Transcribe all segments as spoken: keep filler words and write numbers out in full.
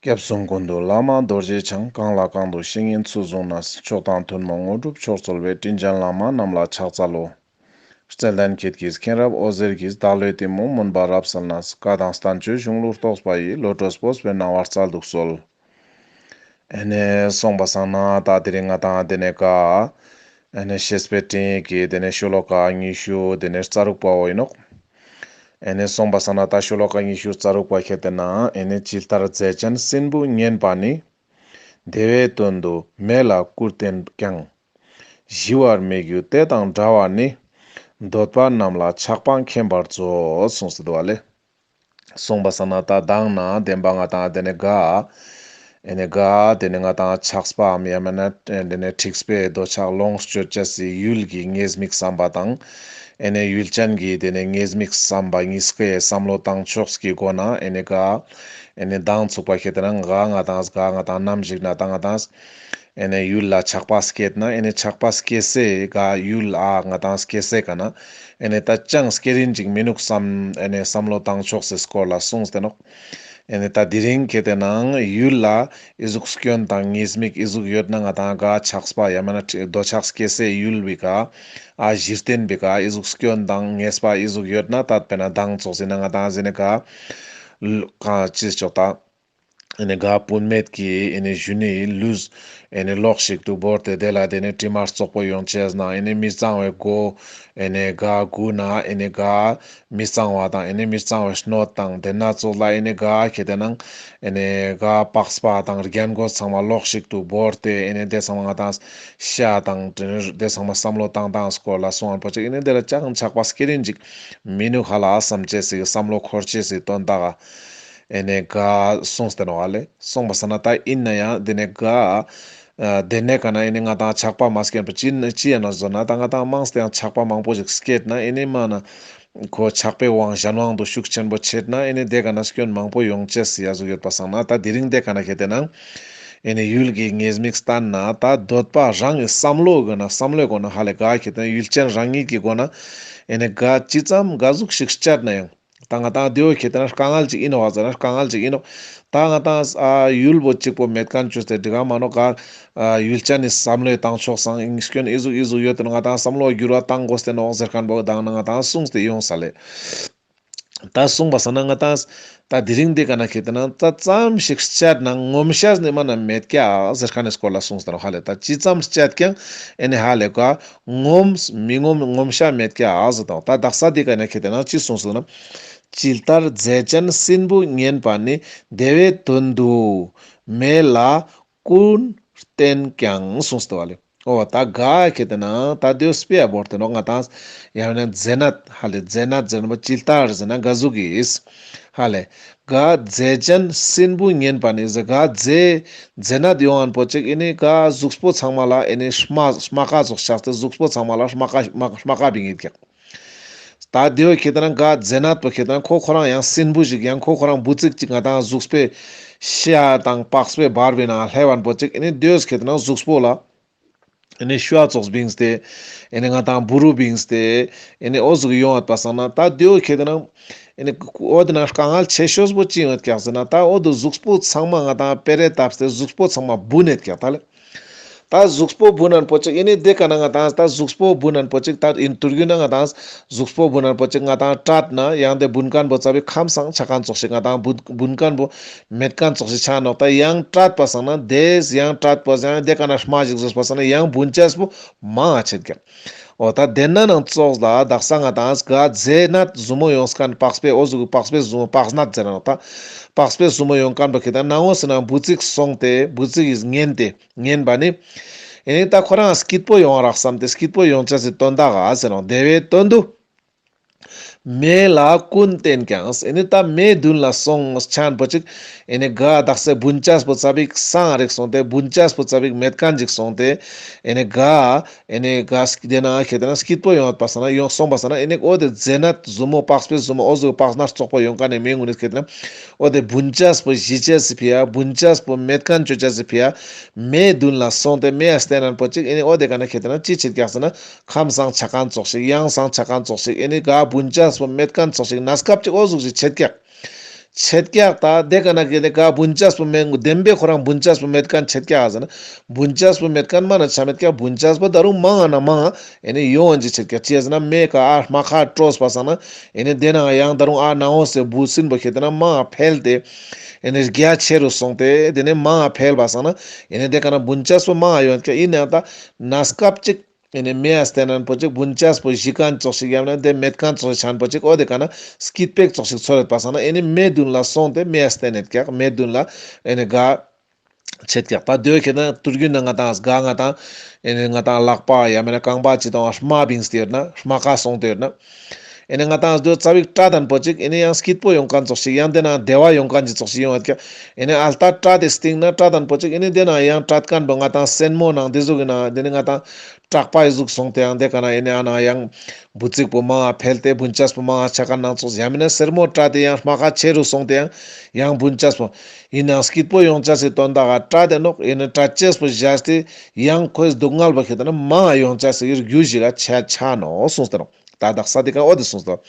སྐྱབས་གསུམ་ཀུན་འདུས་བླ་མ་རྡོ་རྗེ་འཆང་། གང་ལ་གང་འདུལ་བཤེས་གཉེན་ཚུལ་བཟུང་ནས། མཆོག་དང་ཐུན་མོང་དངོས་གྲུབ་མཆོག་སྩོལ་བའི། དྲིན་ཅན་བླ་མ་རྣམས་ལ་ཕྱག་འཚལ་ལོ། བརྩེ་ལྡན་ཁྱེད་ཀྱིས་མཁྱེན་རབ་འོད་ཟེར་གྱིས། བདག་བློའི་གཏི་མུག་མུན་པ་རབ་བསལ་ནས། བཀའ་དང་བསྟན་བཅོས་གཞུང་ལུགས་རྟོགས་པ་ཡི། བློ་གྲོས་སྤོབས་པའི་སྣང་བ་སྩལ་དུ་གསོལ། ཨེ་ནེ་སོང་པ་སང་ན་ད་དེ་རིང་ང་ཏང་དེ་ནེ་ག་ཨེ་ནེ་བཤེས་པའི་སྤྲིངས་ཡིག་གི་དེ་ནེ་ཤོ་ལོ་ཀ་ཉི་ཤུ་དེ་ནེ་རྩ་དྲུག་པ་བོ་ཨིན་ནོག། ཨེ་ནེ་སོང་པ་སང་ན་ད་ཤོ་ལོ་ཀ་ཉི་ཤུ་རྩ་དྲུག་པ་ཁེ་ཏེ་ན་ཨེ་ནེ་ཇི་ལྟར་མཛེ་ཅན་སྲིན་བུ་ངན་པ་ནི། བདེ་བའི་དོན་དུ་མེ་ལ་སྐུར་བསྟན་ཀྱང་། ཞི་བར་མི་འགྱུར་དེ་དང་འདྲ་བ་ནི། འདོད་པ་རྣམས་ལ་ཆགས་པ་མཁྱེན་པར་མཛོད། གསུངས་ཏེ་འདུག་པ་ལེ། སོང་པ་སང་ན་ད་མདང་ནེ་བདེན་པ་ང་ཏང་དེ་ནེ་ག་ཨེ་ནེ་ག་དེ་ནེ་ང་ཏང་ཆགས་པའམ་ཡང་མེན་ན་དེ་ནེ་འཁྲིག་པའི་འདོད་ཆགས་ལོངས་སྤྱོད་ཅེས་སི་ཡུལ་གྱི་ཉེས་དམིགས་བསམ་པ་དང་། ཨེ་ནེ་ཡུལ་ཅན་གྱི་དེ་ནེ་ཉེས་དམིགས་བསམ་པ་གཉིས་ཀའི་བསམ་བློ་བཏང་ཕྱོགས་ཀྱི་སྒོ་ནེ་ཨེ་ནེ་ག་ཨེ་ནེ་མདང་ཚུགས་པ་ཁེ་ཏེ་ན་ག་ང་ཏང་ག་ང་ཏང་ནམ་ཞིག་ན་ད་ང་ཏང་ཨེ་ནེ་ཡུལ་ལ་ཆགས་པ་སྐྱེད་ན་ཨེ་ནེ་ཆགས་པ་སྐྱེ་སའི་ག་ཡུལ་ཨ་ང་ཏང་སྐྱེ་སའི་ཀ་ནེ་ཨེ་ནེ་ད་ཅང་སྐྱེ་རིན་ཅིག་མི་ནུག་བསམ་ཨེ་ནེ་བསམ་བློ་བཏང་ཕྱོགས་སི་སྐོར་ལ་གསུངས་ཏེ་ནོག། ཨེ་ནེ་ད་དེ་རིང་ཁེ་ཏེ་ན་ཡུལ་ལ་ཨི་ཟུག་སྐྱོན་དང་ཉེས་དམིགས་ཨི་ཟུག་ཡོད་ན་ང་ཏང་ག་ཆགས་པ་ཡང་མེན་ན་འདོད་ཆགས་སྐྱེ་སའི་ཡུལ་བི་ཀ་ཨ་གཞི་རྟེན་བི་ཀ་ཨི་ཟུག་སྐྱོན་དང་ཉེས་པ་ཨི་ཟུག་ཡོད་ན་ད་དཔེར་ན་མདང་ཚུགས་ཟེར་ན་ང་ཏང་ཟེར་ན་ག་ག་ཅི་ཆོག་ད། ཨེ་ནེ་ག་བུད་མེད་ཀྱི་ཨེ་ནེ་གཞོན་ནུའི་ལུས་ཨེ་ནེ་ལོགས་ཤིག་ཏུ་བོར་ཏེ་དེ་ལ་དེ་ནེ་དྲི་མ་བཙོག་པོ་ཡོང་ཅེས་ན་ཨེ་ནེ་མི་གཙང་བའི་སྒོ་ཨེ་ནེ་ག་དགུ་ན་ཨེ་ནེ་ག་མི་གཙང་བ་དང་ཨེ་ནེ་མི་གཙང་བའི་སྣོད་དང་དེ་ན་ཙོགས་ལ་ཨེ་ནེ་ག་ཁེ་ཏེ་ན་ཨེ་ནེ་ག་པགས་པ་དང་རྒྱན་གོས་ཚང་མ་ལོགས་ཤིག་ཏུ་བོར་ཏེ་ཨེ་ནེ་དེ་ཚང་མ་ང་ཏང་ཤ་དང་དེ་ཚང་མ་བསམ་བློ་བཏང་སྟངས་སྐོར་ལ་གསུངས་པ་པོ་ཅིག་ཨེ་ནེ་དེ་ལ་ཅང་ཆགས་པ་སྐྱེ་རིན་ཅིག་མི་ནུག་ཧ་ལ་བསམ་ཅེས་སི་བསམ་བློ་འཁོར་ཅེས་སི་དོན་དག་ག་ཨེ་ནེ་ག་གསུངས་ཏེ་ནོག་ཨ་ལེ། སོང་པ་སང་ན་ད་ཨིན་ན་ཡང་དེ་ནེ་ག་ཨ་དེ་ནེ་ག་ན་ཨེ་ནེ་ང་ཏང་ཆགས་པ་མ་སྐྱེན་པ་ཅི་ན་ཅི་ཡང་ན་བཟོ་ན་ད་ང་ཏང་མང་སྟེ་ཡང་ཆགས་པ་མང་པོ་ཞིག་སྐྱེད་ན་ཨེ་ནེ་མ་ན་ཁོ་ཆགས་པའི་དབང་གཞན་དབང་དུ་ཤུགས་ཆེན་པོ་ཆད་ན་ཨེ་ནེ་དེ་ག་ན་སྐྱོན་མང་པོ་ཡོང་ཅེས་སི་ཡ་ཟུག་ཡོད་པ་སང་ན་ད་དེ་རིང་དེ་ག་ན་ཁེ་ཏེ་ན་ཨེ་ནེ་ཡུལ་གྱི་ཉེས་དམིགས་བསྟན་ན་ད་འདོད་པ་རང་གི་བསམ་བློའི་སྒོ་ན་བསམ་བློའི་སྒོ་ན་ཧ་ལེ་ག་ཁེ་ཏེ་ན་ཡུལ་ཅན་རང་ཉིད་ཀྱི་སྒོ་ན་ཨེ་ནེ་ག་ཅི་ཙམ་ག་ཟུག་ཞིག་སྤྱད་ན་ཡང་། ད་ང་ཏང་དེ་བོ་ཁེ་ཏེ་ན་དཀའ་ངལ་ཅིག་ཨིན་ནོག་ཟེར་ན་དཀའ་ངལ་ཅིག་ཨིན་ནོག། ད་ང་ཏང་ཨ་ཡུལ་བོ་གཅིག་པོ་མེད་མཁན་བཅོས་ཏེ་འགྲིག་ག་མ་ནོག་ག། ཨ་ཡུལ་ཅན་ནི་བསམ་བློའི་བཏང་ཕྱོགས་སང་ཨིན་སྐྱོན་ཨི་ཟུག་ཨི་ཟུག་ཡོད་དེ་ན་ང་ཏང་བསམ་བློ་འགྱུར་བ་བཏང་དགོས་ཏེ་ནོག་ཟེར་མཁན་བོ་མདང་ནེ་ང་ཏང་གསུངས་ཏེ་ཡོངས་ལེ། ད་གསུངས་པ་སང་ན་ང་ཏང་ད་དེ་རིང་དེ་ག་ན་ཁེ་ཏེ་ན་ད་ཙམ་ཞིག་སྤྱད་ན་ངོམས་ཤེས་ནི་མ་ན་མེད་ཀྱག་ཟེར་མཁན་ནི་སྐོར་ལ་གསུངས་ཏེ་ནོག་ཧ་ལེ། ད་ཅི་ཙམ་སྤྱད་ཀྱང་ཨེ་ནེ་ཧ་ལེ་ག་ངོམས་མི་ངོམས་ངོམས་ཤེས་མེད་ཀྱག་ཟེར་དང་། ད་དག་ས་དེ་ག་ན་ཁེ་ཏེ་ན་ཅི་གསུངས་སོང་ན། ཇི་ལྟར་མཛེ་ཅན་སྲིན་བུ་ངན་པ་ནི། བདེ་བའི་དོན་དུ་མེ་ལ་སྐུར་བསྟན་ཀྱང་། གསུངས་ཏེ་བ་ལེ། འོ་ད་ག་ཁེ་ཏེ་ན་ད་དེ་བོ་དཔེ་ཡ་བོར་ཏེ་ནོག་ང་ཏང་ཡང་ན་མཛེ་ནད་ཧ་ལེ་མཛེ་ནད་ཟེར་ན་བོ་ཇི་ལྟར་ཟེར་ན་ག་ཟུག་གིས་ཧ་ལེ་ག་མཛེ་ཅན་སྲིན་བུ་ངན་པ་ནི་ཟེར་ག་མཛེ་མཛེ་ནད་ཡོང་ངན་པོ་ཅིག་ཨེ་ནེ་ག་གཟུགས་པོ་ཚང་མ་ལ་ཨེ་ནེ་རྨ་རྨ་ཁ་ཙོགས་ཆགས་ཏེ་གཟུགས་པོ་ཚང་མ་ལ་རྨ་ཁ་རྨ་ཁ་བིང་ངེད་ཀྱག། ད་དེ་བོ་ཁེ་ཏེ་ན་ག་མཛེ་ནད་པོ་ཁེ་ཏེ་ན་ཁོ་ཁོ་རང་ཡང་སྲིན་བུ་ཞིག་ཡང་ཁོ་ཁོ་རང་འབུ་ཚིག་ཅིག་ང་ཏང་གཟུགས་པོའི་ཤ་དང་པགས་པའི་བར་བའི་ནང་སླེབས་ངན་པོ་ཅིག་ཨེ་ནེ་དེ་བོ་ཁེ་ཏེ་ན་གཟུགས་པོ་ལ་ཨེ་ནེ་ཤུ་བ་ཙོགས་བིངས་ཏེ་ཨེ་ནེ་ང་ཏང་འབུ་རུ་བིངས་ཏེ་ཨེ་ནེ་འོ་ཟུག་ཡོང་ངད་པ་སང་ན་ད་དེ་བོ་ཁེ་ཏེ་ན་ཨེ་ནེ་འོ་དེ་ན་དཀའ་ངལ་ཆེ་ཤོས་པོ་ཅི་ཡོང་ངད་ཀྱག་ཟེར་ན་ད་འོ་དེ་གཟུགས་པོ་ཚང་མ་ང་ཏང་པེ་རེ་བཏབ་སྟེ་གཟུགས་པོ་ཚང་མ་འབུ་ངེད་ཀྱག་ད་ལེ། ད་གཟུགས་པོ་འབུ་ངན་པོ་ཅིག་ཨེ་ནེ་དེ་ག་ན་ང་ཏང་ད་གཟུགས་པོ་འབུ་ངན་པོ་ཅིག་ད་ཨིན་དུར་རྒྱུ་ན་ང་ཏང་གཟུགས་པོ་འབུ་ངན་པོ་ཅིག་ང་ཏང་བཀྲད་ན་ཡང་དེ་འབུ་མཁན་པོ་ཙ་པིག་ཁམས་སང་ཆ་མཁན་ཙོགས་ཤིག་ང་ཏང་འབུ་འབུ་མཁན་པོ་མེད་མཁན་ཙོགས་ཤིག་ཆ་ནོག། ད་ཡང་བཀྲད་པ་སང་ན་དེ་ཡང་བཀྲད་པ་སང་ན་དེ་ག་ན་རྨ་ཞིག་བཟོས་པ་སང་ན་ཡང་འབུ་ཅེས་པོ་མང་ང་ཆེད་ཀྱག། འོ་ད་དེ་ན་ནང་ཙོགས་ལ་དག་ས་ང་ཏང་ག་མཛེ་ནད་ཟུར་མོ་ཡོང་མཁན་པགས་པའི་འོ་ཟུག་པགས་པའི་ཟུར་མོ་པགས་ནད་ཟེར་ན་ད་པགས་པའི་ཟུར་མོ་ཡོང་མཁན་པོ་ཁེ་ཏེ་ན་ནང་འོ་ཟེར་ན་འབུ་ཚིག་སོང་སྟེ་འབུ་ཚིག་གིས་ངན་ཏེ། ངན་པ་ནི། ཨེ་ནེ་ད་ཁོ་རང་སྐྱིད་པོ་ཡོང་རག་བསམ་སྟེ་སྐྱིད་པོ་ཡོང་ཅེས་སི་དོན་དག་ག་ཟེར་ནོག། བདེ་བའི་དོན་དུ། མེ་ལ་སྐུར་བསྟན་ཀྱང་། ཨེ་ནེ་ད་མེ་མདུན་ལ་སོང་ངན་པོ་ཅིག་ཨེ་ནེ་ག་དག་ས་འབུ་ཅེས་པོ་ཙ་པིག་སང་རེག་སོང་སྟེ་འབུ་ཅེས་པོ་ཙ་པིག་མེད་མཁན་ཅིག་སོང་སྟེ་ཨེ་ནེ་ག་ཨེ་ནེ་ག་སྐྱིད་དེ་ན་ཁེ་ཏེ་ན་སྐྱིད་པོ་ཡོང་ངད་པ་སང་ན་ཡོང་སོང་པ་སང་ན་ཨེ་ནེ་འོ་དེ་མཛེ་ནད་ཟུར་མོ་པགས་པའི་ཟུར་མོ་འོ་ཟུག་པགས་ནད་བཙོག་པོ་ཡོང་མཁན་ནི་མེ་ངུ་ནི་ཁེ་ཏེ་ན། འོ་དེ་འབུ་ཅེས་པོ་ཞི་ཅེས་སི་ཕི་ཡ་འབུ་ཅེས་པོ་མེད་མཁན་ཅོ་ཅེས་སི་ཕི་ཡ་མེ་མདུན་ལ་སོང་སྟེ་མེ་ཡ་བསྟེན་ངན་པོ་ཅིག་ཨེ་ནེ་འོ་དེ་ག་ན་ཁེ་ཏེ་ན་ཅི་ཆེད་ཀྱག་ཟེར་ན་ཁམས་སང་ཆ་མཁན་ཙོགས་ཤིག་ཡང་སང་ཆ་མཁན་ཙོགས་ཤིག་ཨེ་ནེ་ག་འབུ་ཅེས་པོ་མེད་མཁན་ཙོགས་ཤིག་གནས་སྐབས་ཅིག་འོ་ཟུག་ཞིག་ཆེད་ཀྱག། ཆད་ཀྱག་ད་དེ་ཀ་ན་གི་དེ་ཀ་བུན་ཅས་པོ་མེད་བདེན་པའི་ཁོ་རང་བུན་ཅས་པོ་མེད་མཁན་ཆད་ཀྱག་ཟེར་ན། བུན་ཅས་པོ་མེད་མཁན་མ་ན་ཆ་མེད་ཀྱག་བུན་ཅས་པོ་ད་རུང་མང་ང་ན་མང་ང་ཨེ་ནི་ཡོང་ཅི་ཆད་ཀྱག་ཅི་ཟེར་ན་མེ་ཀ་ཨ་རྨ་ཁ་དྲོས་པ་སང་ན་ཨེ་ནི་དེ་ན་ཡང་ད་རུང་ཨ་ནང་འོ་སེ་འབུ་སྲིན་པོ་ཁེ་དེ་ན་མང་ང་འཕེལ་ཏེ་ཨེ་ནི་རྒྱ་ཆེ་རུ་སོང་སྟེ་དེ་ནས་མང་ང་འཕེལ་བ་སང་ན་ཨེ་ནི་དེ་ཀ་ན་བུན་ཅས་པོ་མང་ང་ཡོང་ཀྱག་ཡིན་ནའང་ད་ན་སྐབས་ཅིག་ཨེ་ནི་མེ་ཡ་སྟེ་ནན་པོ་ཅིག་བུན་ཅས་པོ་ཞི་མཁན་ཙོགས་ཤིག་ཡང་ན་དེ་མེད་མཁན་ཙོགས་ཤིག་ཆན་པོ་ཅིག་འོ་དེ་ཀ་ན་སྐྱིད་པེག་ཙོགས་ཤིག་ཚོར་ཡོད་པ་སང་ན་ཨེ་ནི་མེ་མདུན་ལ་སོང་སྟེ་མེ་ཡ་སྟེ་ནད་ཀྱག་མེ་མདུན་ལ་ཨེ་ནི་ག་ཆད་ཀྱག་ད་དེ་ཁེ་ན་དུར་རྒྱུན་ན་ང་ཏང་ག་ང་ཏང་ཨེ་ནི་ང་ཏང་ལག་པ་ཡང་མེད་ན་རྐང་པ་ཅི་དང་རྨ་བིངས་ཏེ་ཡོད་ན་རྨ་ཁ་སོང་སྟེ་ཡོད་ན། ཨེ་ནི་ང་ཏང་དེ་ཙ་བིག་སྐྲད་དན་པོ་ཅིག་ཨེ་ནི་ཡང་སྐྱིད་པོ་ཡོང་མཁན་ཙོགས་ཤིག་ཡང་དེ་ན་བདེ་བ་ཡོང་མཁན་ཅི་ཙོགས་ཤིག་ཡོང་ཡོད་ཀྱག་ཨེ་ནི་ཨལ་ཏ་སྐྲད་དེ་སྟིང་ན་སྐྲད་དན་པོ་ཅིག་ཨེ་ནི་དེ་ན་ཡང་སྐྲད་མཁན་པོ་ང་ཏང་སེན་མོ་ནང་དེ་ཟུག་གི་ན་དེ་ནི་ང་ཏང་སྐྲག་པ་ཡི་ཟུག་སོང་སྟེ་ཡང་དེ་ཀ་ན་ཨེ་ནི་ཨ་ན་ཡང་འབུ་ཚིག་པོ་མང་ང་འཕེལ་ཏེ་བུན་ཅས་པོ་མང་ང་ཆ་མཁན་ནང་ཙོགས་ཡང་མིན་ན་སེར་མོ་སྐྲད་དེ་ཡང་རྨ་ཁ་ཆེ་རུ་སོང་སྟེ་ཡང་ཡང་བུན་ཅས་པོ་ཡིན་ནའང་སྐྱིད་པོ་ཡོང་ཅས་སི་དོན་དག་ག་སྐྲད་དེ་ནོག་ཨེ་ནི་སྐྲད་ཅས་པོ་བཞག་སྟེ་ཡང་ཁོའི་སྡུག་བསྔལ་བ་ཁེ་དེ་ན་མང་ང་ཡོང་ཅས་སི་རྒྱུ་ཞིག་ག་ཆ་ཆ་ནོག་གསུངས་ཏེ་ནོག་ད་དག་ས་དེ་ཀ་འོ་དེ་གསུངས་ཏེ་ནོག་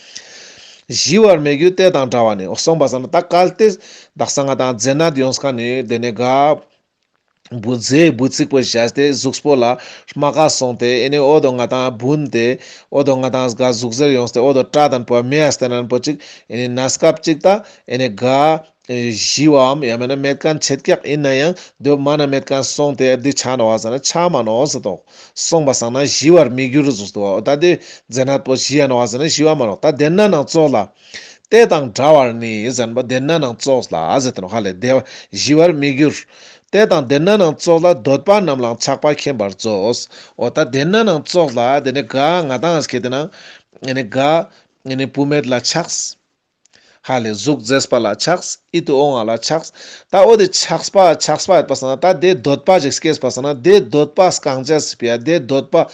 ཞི་བར་མི་འགྱུར་དེ་དང་འདྲ་བ་ནི། གསུངས་པ་སང་ན་ད་གལ་ཏེ་དག་ས་ང་ཏང་མཛེ་ནད་ཡོངས་མཁན་ནི་དེ་ནི་ག་བུ་མཛེ་བུ་ཚིག་པོ་བཞག་སྟེ་གཟུགས་པོ་ལ་རྨ་ཁ་སོང་སྟེ་ཨེ་ནི་འོ་དོ་ང་ཏང་བུན་ཏེ་འོ་དོ་ང་ཏང་ག་གཟུགས་གཟེར་ཡོངས་ཏེ་འོ་དོ་སྐྲད་དན་པོ་མེ་ཡ་སྟེ་ནན་པོ་ཅིག་ཨེ་ནི་ན་སྐབས་ཅིག་ད་ཨེ་ནི་ག་ཞི་བའམ་ཡང་མེད་ན་མེད་མཁན་ཆད་ཀྱག་ཡིན་ན་ཡང་དེ་མ་ན་མེད་མཁན་སོང་སྟེ་འདི་ཆ་ནོག་ཟེར་ན་ཆ་མ་ནོག་ཟེར་དོ། གསུངས་པ་སང་ན་ཞི་བར་མི་འགྱུར་ཟེར་དོ། ད་དེ་མཛེ་ནད་པོ་ཞི་ཡ་ནོག་ཟེར་ན་ཞི་བ་མ་ནོག་ད་དེ་ན་ནང་ཙོགས་ལ་དེ་དང་འདྲ་བར་ནི་ཟེར་ན་པ་དེ་ན་ནང་ཙོགས་ལ་ཟེར་དོ་ནོག་ཧ་ལེ། དེ་ཞི་བར་མི་འགྱུར། དེ་དང་དེ་ན་ནང་ཙོགས་ལ་འདོད་པ་རྣམས་ལའང་ཆགས་པ་མཁྱེན་པར་མཛོད། འོ་ད་དེ་ན་ནང་ཙོགས་ལ་དེ་ནི་ག་ང་ཏང་ཨེ་ནི་ག་ཨེ་ནི་བུད་མེད་ལ་ཆགས། ཧ་ལེ་གཟུགས་མཛེས་པ་ལ་ཆགས། ཡིད་དུ་འོང་བ་ལ་ཆགས། ད་འོ་དེ་ཆགས་པ་ཆགས་པ་ཡོད་པ་སང་ན་ད་དེ་འདོད་པ་ཞིག་སྐྱེས་པ་སང་ན་དེ་འདོད་པ་སྐང་ཅས་སི་ཕི་ཡ་དེ་འདོད་པ་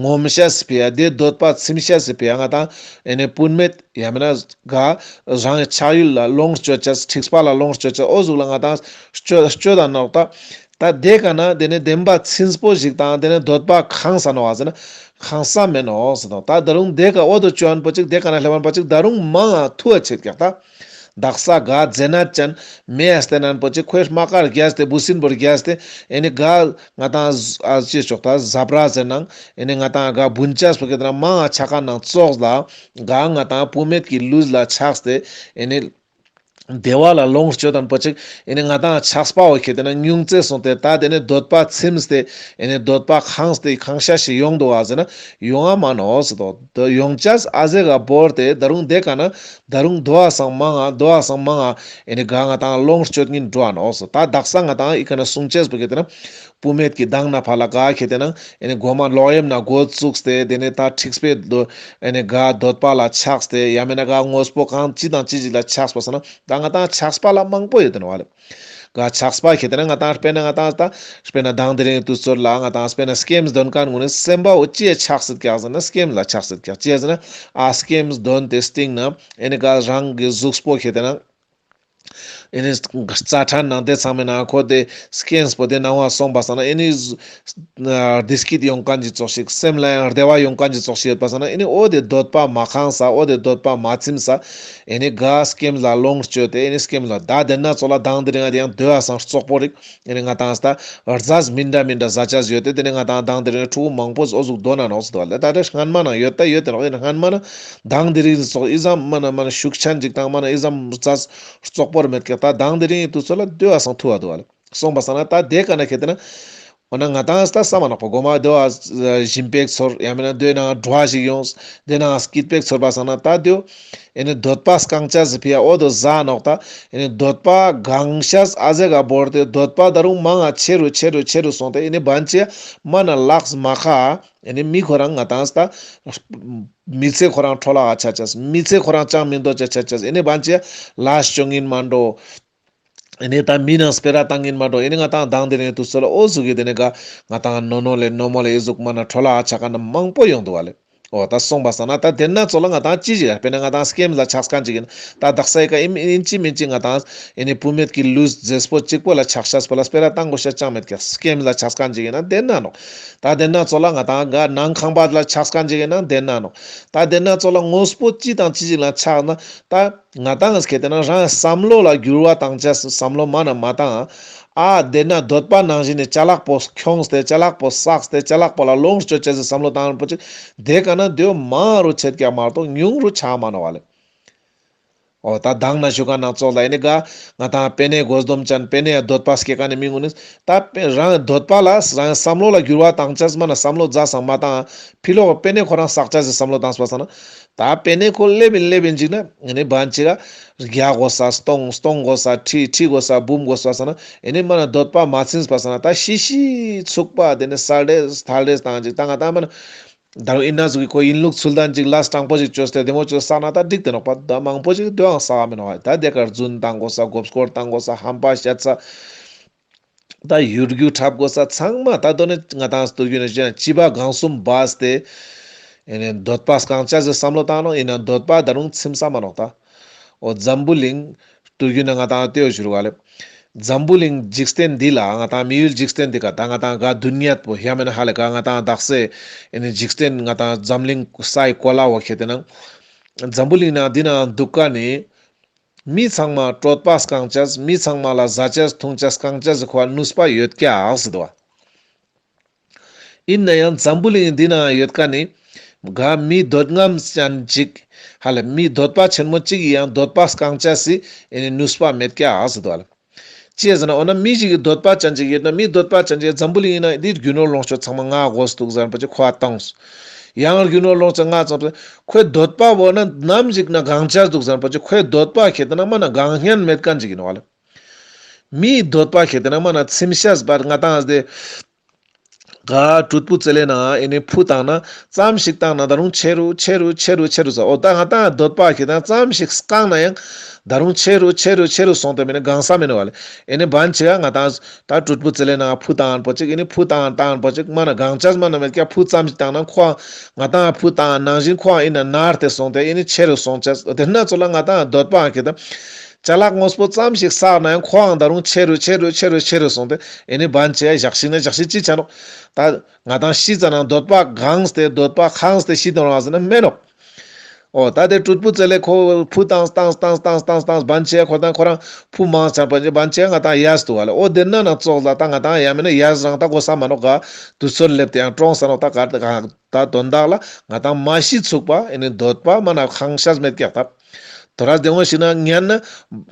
ངོམས་ཅས་སི་ཕི་ཡ་དེ་འདོད་པ་ཚིམ་ཅས་སི་ཕི་ཡ་ང་ཏང་ཨེ་ནི་བུད་མེད་ཡང་མིན་ན་ག་རང་གི་ཆགས་ཡུལ་ལ་ལོངས་སྤྱོད་ཅས་འཁྲིག་པ་ལ་ལོངས་སྤྱོད་ཅས་འོ་ཟུག་ལ་ང་ཏང་སྤྱོད་སྤྱོད་དང་ནོག་ད། ད་དེ་ཀ་ན་དེ་ནི་བདེན་པ་ཚིམ་པོ་ཞིག་དང་དེ་ནི་འདོད་པ་ཁེངས་ས་ནོག་ཟེར་ན་ཁེངས་ས་མེད་ནོག་ཟེར་དང་ད་ད་རུང་དེ་ཀ་འོ་དོ་ཅོ་ཨན་པོ་ཅིག་དེ་ཀ་ན་སླེབས་ཨན་པོ་ཅིག་ད་རུང་མང་ང་ཐུ་བ་ཆེད་ཀྱག་ད། དག་ས་ག་མཛེ་ནད་ཅན་མེ་ཡ་སྟེ་ནན་པོ་ཅིག་ཁོའི་རྨ་ཁར་རྒྱས་ཏེ་འབུ་སྲིན་པོར་རྒྱས་ཏེ་ཨེ་ནི་ག་ང་ཏང་ཨ་ཅེ་ཅོག་ད་ཟ་བྲ་ཟེར་ནང་ཨེ་ནི་ང་ཏང་ག་བུན་ཅས་པོ་ཁེ་དེ་ན་མང་ང་ཆ་མཁན་ནང་ཙོགས་ལ་ག་ང་ཏང་བུད་མེད་ཀྱི་ལུས་ལ་ཆགས་ཏེ་ཨེ་ནི། བདེ་བ་ལ་ལོངས་སྤྱོད་དང་པོ་ཅིག་ཨེ་ནི་ང་ཏང་ཆགས་པ་བོ་ཁེ་དེ་ན་ཉུང་ཙེ་སོང་སྟེ་ད་དེ་ནི་འདོད་པ་ཚིམས་ཏེ་ཨེ་ནི་འདོད་པ་ཁེངས་ཏེ་ཁེངས་ཤ་ཞིག་ཡོང་འདུག་ག་ཟེར་ན་ཡོང་ང་མ་ནོག་ཟེར་དོ། དེ་ཡོང་ཅས་ཨ་ཟེ་ག་བོར་ཏེ་ད་རུང་དེ་ཀ་ན་ད་རུང་དོ་བ་སང་མང་ང་དོ་བ་སང་མང་ང་ཨེ་ནི་ག་ང་ཏང་ལོངས་སྤྱོད་ཉིན་འགྲོ་བ་ནོག་ཟེར། ད་དག་ས་ང་ཏང་ཨི་ཀ་ན་གསུང་ཅས་པོ་ཁེ་དེ་ན་བུད་མེད་ཀྱི་མདང་ན་ཕ་ལ་ག་ཁེ་དེ་ན་ཨེ་ནི་མགོ་མ་ལོག་གཡེམ་ན་འགོ་བཙུགས་ཏེ་དེ་ནི་ད་འཁྲིག་པའི་དོ་ཨེ་ནི་ག་འདོད་པ་ལ་ཆགས་ཏེ་ཡང་མིན་ན་ག་དངོས་པོ་གང་ཅི་དང་ཅི་ཞིག་ལ་ཆགས་པ་སང་ན་ད་ང་ཏང་ཆགས་པ་ལ་མང་པོ་ཡོད་དེ་ནོག་ལེ། ག་ཆགས་པ་ཁེ་དེ་ན་ང་ཏང་དཔེར་ན་ང་ཏང་ད་དཔེར་ན་མདང་དེ་རིང་དུས་ཚོད་ལ་ང་ཏང་དཔེར་ན་སྐེམས་འདོན་མཁན་ངོ་ནི་སེམས་པ་འོ་ཅི་ཡ་ཆགས་སྲིད་ཀྱག་ཟེར་ན་སྐེམས་ལ་ཆགས་སྲིད་ཀྱག་ཅི་ཡ་ཟེར་ན་ཨ་སྐེམས་འདོན་ཏེ་སྟིང་ན་ཨེ་ནི་ག་རང་གི་གཟུགས་པོ་ཁེ་དེ་ན། ཨེ་ནི་རྩ་ཕྲན་ནང་དེ་ཚང་མའི་ནང་ཁོ་དེ་སྐེམས་པོ་དེ་ནང་བ་སོང་པ་སང་ན་ཨེ་ནི་བདེ་སྐྱིད་ཡོང་མཁན་གྱི་ཙོགས་ཤིག་སེམས་ལ་ཡང་བདེ་བ་ཡོང་མཁན་གྱི་ཙོགས་ཤིག་ཡོད་པ་སང་ན་ཨེ་ནི་འོ་དེ་འདོད་པ་མ་ཁེངས་ས་འོ་དེ་འདོད་པ་མ་ཚིམས་ས་ཨེ་ནི་ག་སྐེམས་ལ་ལོངས་སྤྱོད་དེ་ཨེ་ནི་སྐེམས་ལ་ད་དེ་ན་ཙོགས་ལ་མདང་དེ་རིང་ང་དེ་ཡང་དོ་བ་སང་བཙོག་པོ་རིག་ཨེ་ནི་ང་ཏང་ད་རྫས་མི་འདྲ་མི་འདྲ་ཟ་ཅས་ཡོད་དེ་དེ་ནི་ང་ཏང་མདང་དེ་རིང་ཕྲུ་གུ་མང་པོ་འོ་ཟུག་དོ་ན་ནོག་ཟེར་དོ་ལེ། ད་དེ་སྔན་མ་ན་ཡོད་ད་ཡོད་དེ་ནོག་ཨེ་ནི་སྔན་མ་ན་མདང་དེ་རིང་ཙོགས་ཨི་ཙམ་མ་ན་མ་ན་ཤུགས་ཆེན་ཅིག་དང་མ་ན་ཨི་ཙམ་རྫས་བཙོག་པོར་མེད་ཀྱག་ད་མདང་དེ་རིང་དུས་ཚོད་ལ་དོ་བ་སང་ཐུ་བ་དོ་ལེ། སོང་པ་སང་ན་ད་དེ་ཀ་ན་ཁེ་དེ་ན། འོ་ན་ང་ཏང་ད་ས་མ་ནག་པོ་གོ་མ་དོ་བ་ཞིམ་པེག་ཚོར་ཡང་མིན་ན་དོ་ན་བྲོ་བ་ཞིག་ཡོངས་དེ་ན་སྐྱིད་པེག་ཚོར་པ་སང་ན་ད་དོ། ཨེ་ནི་འདོད་པ་སྐང་ཅས་སི་ཕི་ཡ་འོ་དོ་ཟ་ནོག་ད། ཨེ་ནི་འདོད་པ་གང་ཤས་ཨ་ཟེ་ག་བོར་ཏེ་འདོད་པ་ད་རུང་མང་ང་ཆེ་རུ་ཆེ་རུ་ཆེ་རུ་སོང་སྟེ་ཨེ་ནི་བན་ཅེ་མ་ན་ལགས་མ་ཁ་ཨེ་ནི་མི་ཁོ་རང་ང་ཏང་ད། མི་ཚེ་ཁོ་རང་འཕྲོ་བརླག་ཆ་ཅས། མི་ཚེ་ཁོ་རང་ཅང་མི་འདོད་ཅ་ཆ་ཅས། ཨེ་ནི་བན་ཅེ་ལས་བཅོ་ཡིན་མ་འགྲོ། ཨེ་ནི་ད་མི་ནང་སྤེ་ར་བཏང་ཡིན་མ་འགྲོ། ཨེ་ནི་ང་ཏང་མདང་དེ་རིང་དུས་ཚོད་ལ་འོ་ཟུག་གི་དེ་ནི་ག་ང་ཏང་ནོ་ནོ་ལེ་ནོ་མོ་ལེ་ཨི་ཟུག་མ་ན་འཕྲོ་བརླག་ཆ་མཁན་མང་པོ་ཡོང་འདུག་བ་ལེ། འོ་ད་སོང་པ་སང་ན་ད་དེ་ན་ཚོ་ལ་ང་ཏང་ཅི་ཞིག་ཡ་དཔེར་ན་ང་ཏང་སྐེམ་ལ་ཆགས་མཁན་ཅིག་ཡིན་ན་ད་དག་ས་ཡི་ཀ་ཨིན་ཨིན་ཅི་མིན་ཅི་ང་ཏང་ཨེ་ནི་བུད་མེད་ཀྱི་ལུས་མཛེས་པོ་གཅིག་པོ་ལ་ཆགས་ཤེས་པོ་ལ་སྤེ་ར་བཏང་དགོས་ཤེས་ཅང་མེད་ཀྱག་སྐེམ་ལ་ཆགས་མཁན་ཅིག་ཡིན་ན་དེ་ན་ནོག་ད་དེ་ན་ཚོ་ལ་ང་ཏང་ག་ནང་ཁང་པ་ལ་ཆགས་མཁན་ཅིག་ཡིན་ན་དེ་ན་ནོག་ད་དེ་ན་ཚོ་ལ་དངོས་པོ་ཅི་དང་ཅི་ཞིག་ལ་ཆགས་ན་ད་ང་ཏང་ངི་ཁེ་ཏེ་ན་རང་བསམ་བློ་ལ་འགྱུར་བ་བཏང་ཅེས་བསམ་བློ་མ་ན་མ་བཏང་། ཨ་དེ་ན་འདོད་པ་ནང་བཞིན་ནི་ཅ་ལག་པོ་ཁྱོངས་ཏེ་ཅ་ལག་པོ་བསགས་ཏེ་ཅ་ལག་པོ་ལ་ལོངས་སྤྱོད་ཅེས་སི་བསམ་བློ་བཏང་པོ་ཅིག་དེ་ཀ་ན་དེ་མང་རུ་ཆེད་ཀྱག་མ་གཏོགས་ཉུང་རུ་ཆ་མ་ནོག་བ་ལེ། འོ་ད་དང་ན་ཞུ་ཀ་ན་ཚོགས་ལ་ཨེ་ནི་ག་ང་ཏང་པེ་ནེ་དགོས་སྡོམ་ཅན་པེ་ནེ་ཡ་འདོད་པ་སྐྱེ་ཀ་ནི་མི་ངུ་ནི་ད་པེ་རང་འདོད་པ་ལ་རང་བསམ་བློ་ལ་འགྱུར་བ་བཏང་ཅེས་མ་ན་བསམ་བློ་རྫ་སང་མ་བཏང་ཕི་ལོག་པེ་ནེ་ཁོ་རང་བསགས་ཅེས་སི་བསམ་བློ་བཏང་སྤ་ས་ན། ད་པེ་ནེ་ཁོ་སླེབ་ཡིན་སླེབ་ཡིན་ཅིག་ན་ཨེ་ནི་བན་ཅིག་ག་བརྒྱ་དགོས་ས་སྟོང་སྟོང་དགོས་ས་ཁྲི་ཁྲི་དགོས་ས་འབུམ་དགོས་ས་ས་ན་ཨེ་ནི་མ་ན་འདོད་པ་མ་ཚིམས་པ་ས་ན་ད་ཤི་ཤི་ཚུགས་པ་དེ་ནི་ས་རེས་ཐལ་རེས་བཏང་ཅིག་ད་ང་ད་མ་ན་ད་རུང་ཨིན་ན་ཟུག་གི་ཁོ་ཡིན་ལུགས་ཚུལ་ལྡན་ཅིག་ལ་སྤྲང་པོ་ཅིག་བཅོས་ཏེ་བདེ་མོ་ཅིག་བསགས་ན་ད་འགྲིག་དེ་ནོག་པ། ད་མང་པོ་ཅིག་དེ་ཡང་བསགས་མི་ནོག་ད་དེ་ཀར་རྫུན་བཏང་དགོས་ས་མགོ་སྐོར་བཏང་དགོས་ས་ཧམ་པ་བཤད་ས། ད་ཡུལ་རྒྱུ་འཁྲབ་དགོས་ས་ཚང་མ་ད་དོ་ནི་ང་ཏང་སྟོད་རྒྱུ་ནི་ཅི་ན་སྤྱི་པ་གང་གསུམ་སྦས་ཏེ། ཨེ་ནི་འདོད་པ་སྐང་ཅེས་སི་བསམ་བློ་བཏང་ནོག་ཡིན་ན་འདོད་པ་ད་རུང་ཚིམ་ས་མ་ནོག་ད། འོ་འཛམ་བུ་གླིང་སྟོད་རྒྱུ་ནི་ང་ཏང་ལྟེ་བ་ཞུ་རུ་བ་ལེ། འཛམ་བུ་གླིང་འཇིག་རྟེན་འདི་ལ་ང་ཏང་མི་ཡུལ་འཇིག་རྟེན་འདི་ཀ་ད་ང་ཏང་ག་དུན་ཡད་པོ་ཡ་མེད་ན་ཧ་ལེ་ག་ང་ཏང་དག་ས་ཨེ་ནི་འཇིག་རྟེན་ང་ཏང་འཛམ་གླིང་སའི་གོ་ལ་བོ་ཁེ་ཏེ་ན་འཛམ་བུ་གླིང་ནང་འདི་ནང་འདུག་ཀ་ནི། མི་ཚང་མ་གྲོད་པ་སྐང་ཅེས་མི་ཚང་མ་ལ་ཟ་ཅེས་འཐུང་ཅེས་སྐང་ཅེས་སི་ཁོ་ནུས་པ་ཡོད་ཀྱག་ཟེར་དོ། ཡིན་ན་ཡང་འཛམ་བུ་གླིང་འདི་ན་ཡོད་ཀ་ནི་ག་མི་འདོད་རྔམ་ཅན་ཅིག་ཧ་ལེ་མི་འདོད་པ་ཆེན་མོ་ཅིག་ཡང་འདོད་པ་སྐང་ཅེས་སི་ཨེ་ནི་ནུས་པ་མེད་ཀྱག་ཟེར་དོ་ཧ་ལེ། ཅི་ཟེར་ན་འོ་ན་མི་ཞིག་གི་འདོད་པ་ཅན་ཅིག་ཡོད་ན་མི་འདོད་པ་ཅན་ཅིག་འཛམ་བུ་གླིང་ཡིན་ན་འདི་རྒྱུ་ནོར་ལོངས་སྤྱོད་ཚང་མ་ང་དགོས་འདུག་ཟེར་པ་ཅིག་ཁོ་བཏང་། ཡང་རྒྱུ་ནོར་ལོངས་སྤྱོད་ང་ཙམ་ཁོའི་འདོད་པ་བོ་ན་ནམ་ཞིག་ན་གང་ཅེས་འདུག་ཟེར་པ་ཅིག་ཁོའི་འདོད་པ་ཁེ་ཏེ་ན་མ་ན་གང་ཡང་མེད་མཁན་ཅིག་ཡིན་ནོག་ལེ། མིའི་འདོད་པ་ཁེ་ཏེ་ན་མ་ན་ཚིམ་ཤེས་པར་ང་ཏང་དེ་ག་གྲུད་པུ་ཙེ་ལེ་ན་ཨེ་ནི་ཕུ་བཏང་ན་ཙམ་ཞིག་བཏང་ན་ད་རུང་ཆེ་རུ་ཆེ་རུ་ཆེ་རུ་ཆེ་རུ་ཟེར། འོ་ད་ང་ཏང་འདོད་པ་ཁེ་ཏེ་ན་ཙམ་ཞིག་སྐང་ན་ཡང་ད་རུང་ཆེ་རུ་ཆེ་རུ་ཆེ་རུ་སོང་སྟེ་མེད་ན་གང་ས་མེད་ནོག་ལེ། ཨེ་ནི་བན་ཆེ་ག་ང་ཏང་ད་གྲུད་པུ་ཙེ་ལེ་ན་ཕུ་བཏང་པོ་ཅིག་ཨེ་ནི་ཕུ་བཏང་བཏང་པོ་ཅིག་མ་ན་གང་ཅེས་མ་ན་མེད་ཀྱག་ཕུ་ཙམ་ཞིག་བཏང་ན་ཁོ་ང་ཏང་ཕུ་བཏང་ནང་བཞིན་ཁོ་ཨིན་ན་ནར་ཏེ་སོང་སྟེ་ཨེ་ནི་ཆེ་རུ་སོང་ཅེས། དེ་ན་ཚོ་ལ་ང་ཏང་འདོད་པ་ཁེ་ཏེ་ཅ་ལག་དངོས་པོ་ཙམ་ཞིག་བསགས་ན་ཡང་ཁོའང་ད་རུང་ཆེ་རུ་ཆེ་རུ་ཆེ་རུ་ཆེ་རུ་སོང་སྟེ་ཨེ་ནི་བན་ཆེ་ཡ་ཞག་ཤིག་ན་ཞག་ཤིག་ཅི་ཆ་ནོག་ད་ང་ཏང་ཤི་ཙ་ན་འདོད་པ་གངས་ཏེ་འདོད་པ་ཁངས་ཏེ་ཤི་དོན་རང་ཟེར་ན་མེད་ནོག་འོ་ད་དེ་གྲུད་པུ་ཙེ་ལེ་ཁོ་ཕུ་བཏང་བཏང་བཏང་བཏང་བཏང་བཏང་བན་ཆེ་ཁོ་ཏང་ཁོ་རང་ཕུ་མང་ཆ་བན་ཆེ་བན་ཆེ་ང་ཏང་ཡས་དུག་ག་ལེ། འོ་དེ་ན་ན་ཙོགས་ལ་ད་ང་ཏང་ཡ་མེད་ན་ཡས་རང་ད་གོ་ས་མ་ནོག་ག་དུས་ཚོད་སླེབས་ཏེ་ཡང་གྲོངས་ས་ནོག་ད་ག་ད་དོན་དག་ལ་ང་ཏང་མ་ཤི་ཚུགས་པ་ཨེ་ནི་འདོད་པ་མ་ན་ཁང་ཤས་མེད་ཀྱག་ད། དོ་ར་དེ་འོང་ཞིག་ན་ཉན་ན་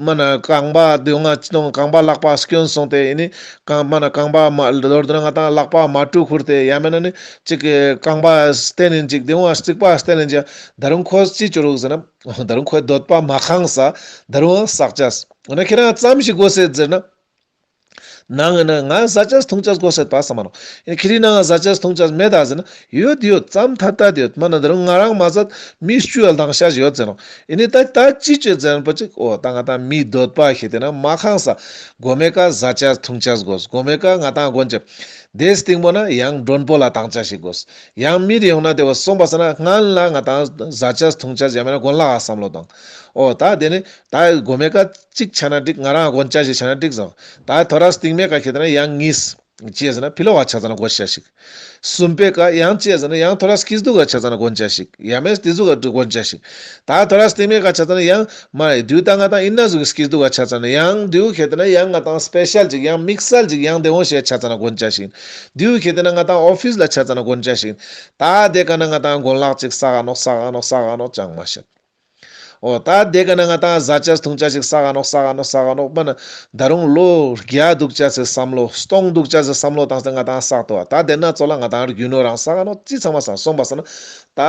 མ་ན་རྐང་པ་དེ་འོང་ང་ཅི་ནོ་རྐང་པ་ལག་པ་སྐྱོན་སོང་སྟེ་ཨེ་ནི་རྐང་མ་ན་རྐང་པ་མ་ལོར་དུ་ན་ང་ཏང་ལག་པ་མ་དཀྲུག་ཁུར་ཏེ་ཡ་མེད་ན་ནི་ཅིག་རྐང་པ་བསྟན་ནིན་ཅིག་དེ་འོང་རྩིག་པ་བསྟན་ནིན་ཅིག་ད་རུང་ཁོ་ཅི་ཅོ་རུག་ཟེར་ན་ད་རུང་ཁོའི་འདོད་པ་མ་ཁང་ས་ད་རུང་བསགས་ཅེས། འོ་ན་ཁྱེད་རང་ཙམ་ཞིག་དགོས་སེད་ཟེར་ན། ནང་ན་ང་ཟ་ཅེས་འཐུང་ཅེས་དགོས་སེད་པ་ས་མ་ནོག་ཨེ་ཁྱེད་རི་ནང་ང་ཟ་ཅེས་འཐུང་ཅེས་མེད་ད་ཟེར་ན་ཡོད་ཡོད་ཙམ་ཐད་ཐད་ཡོད་མ་ན་ད་རུང་ང་རང་མ་ཟད་མི་བཅུ་ཡ་ལྡང་ཤ་ཡོད་ཟེར་ནོག་ཨེ་ནི་ད་ད་ཅི་ཅོས་ཟེར་ན་པོ་ཅིག་འོ་ད་ང་ཏང་མི་འདོད་པ་ཁེ་ཏེ་ན་མ་ཁང་ས་གོ་མེ་ཀ་ཟ་ཅེས་འཐུང་ཅེས་དགོས་གོ་མེ་ཀ་ང་ཏང་གོན་ཅེས་དེ་སྟིང་པོ་ན་ཡང་མགྲོན་པོ་ལ་བཏང་ཅེས་ཤིག་དགོས་ཡང་མི་རེ་ཡོང་ན་དེ་བ་སོང་པ་ས་ན་སྔན་ལ་ང་ཏང་ཟ་ཅེས་འཐུང་ཅེས་ཡ་མེད་ན་གོན་ལག་ག་བསམ་བློ་བཏང་འོ་ད་དེ་ནི། ད་གོ་མེ་ཀ་གཅིག་ཆ་ན་འགྲིག་ང་རང་གོན་ཅེས་ཤིག་ཆ་ན་འགྲིག་ཟེར། ད་ཐོ་རས་སྟིང་མེ་ཀ་ཁེ་ཏེ་ན་ཡང་གཉིས། ཅི་ཟེར་ན་ཕི་ལོག་ག་ཆ་ཙ་ན་གོན་ཅེས་ཤིག་གསུམ་པའི་ཀ་ཡང་ཅི་ཟེར་ན་ཡང་ཐོ་རས་སྐྱིད་སྡུག་ག་ཆ་ཙ་ན་གོན་ཅེས་ཤིག་ཡ་མེད་སྟིང་ཟུག་ག་གོན་ཅེས་ཤིག་ད་ཐོ་རས་སྟིང་མེ་ཀ་ཆ་ཙ་ན་ཡང་མ་རེ་དུས་ད་ང་ཏང་ཨིན་ན་ཟུག་གི་སྐྱིད་སྡུག་ག་ཆ་ཙ་ན་ཡང་དུས་ཁེ་ཏེ་ན་ཡང་ང་ཏང་སྤེ་ཤལ་ཅིག་ཡང་དམིགས་བསལ་ཅིག་ཡང་དེ་འོང་ཞེས་ཆ་ཙ་ན་གོན་ཅེས་ཤིག་དུས་ཁེ་ཏེ་ན་ང་ཏང་ཨོ་ཕིས་ལ་ཆ་ཙ་ན་གོན་ཅེས་ཤིག་ད་དེ་ཀ་ན་ང་ཏང་གོན་ལག་ཅིག་བསགས་ནོག་བསགས་ནོག་བསགས་ནོག་ཅང་མ་ཤེས། འོ་ད་དེ་ཀ་ན་ང་ཏང་ཟ་ཅེས་འཐུང་ཅེས་ཤིག་བསགས་ནོག་བསགས་ནོག་བསགས་ནོག་མ་ན་ད་རུང་ལོ་བརྒྱ་འདུག་ཅེས་སི་བསམ་བློ་སྟོང་འདུག་ཅེས་སི་བསམ་བློ་བཏང་སྟེ་ང་ཏང་བསགས་ཏོ། ད་དེ་ན་ཚོ་ལ་ང་ཏང་རྒྱུ་ནོར་རང་བསགས་ནོག་ཅི་ཚང་མ་བསགས་སོང་པ་ས་ན་ད་